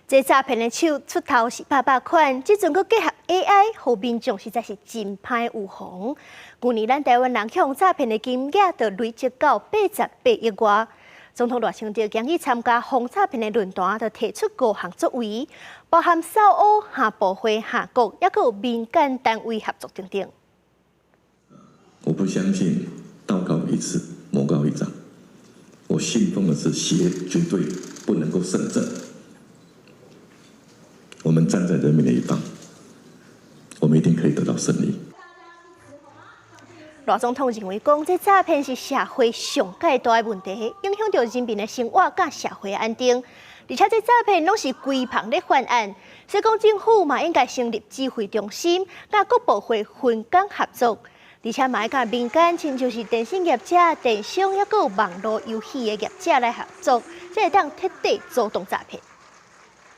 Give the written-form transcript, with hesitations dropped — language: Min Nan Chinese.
這詐騙的手出頭是百百款，這陣閣結合 AI，予民眾實在是真歹預防。舊年咱台灣人予詐騙的金額就累積到88億外。總統賴清德今日參加防詐騙的論壇，就提出五項作為，包含掃烏、下部會、下國，抑閣有民間單位合作等等。我不相信道高一尺，魔高一丈。我信奉的是邪絕對不能夠勝正。我們站在人民的一方，我們一定可以得到勝利。賴總統認為講，這詐騙是社會上蓋大的問題，影響著人民的生活佮社會安定。而且這詐騙攏是規棚咧犯案，所以講政府嘛應該成立指揮中心，佮各部會分工合作，而且嘛愛佮民間，親像是電信業者、電商，抑閣有網路遊戲的業者來合作，才會當徹底阻擋詐騙。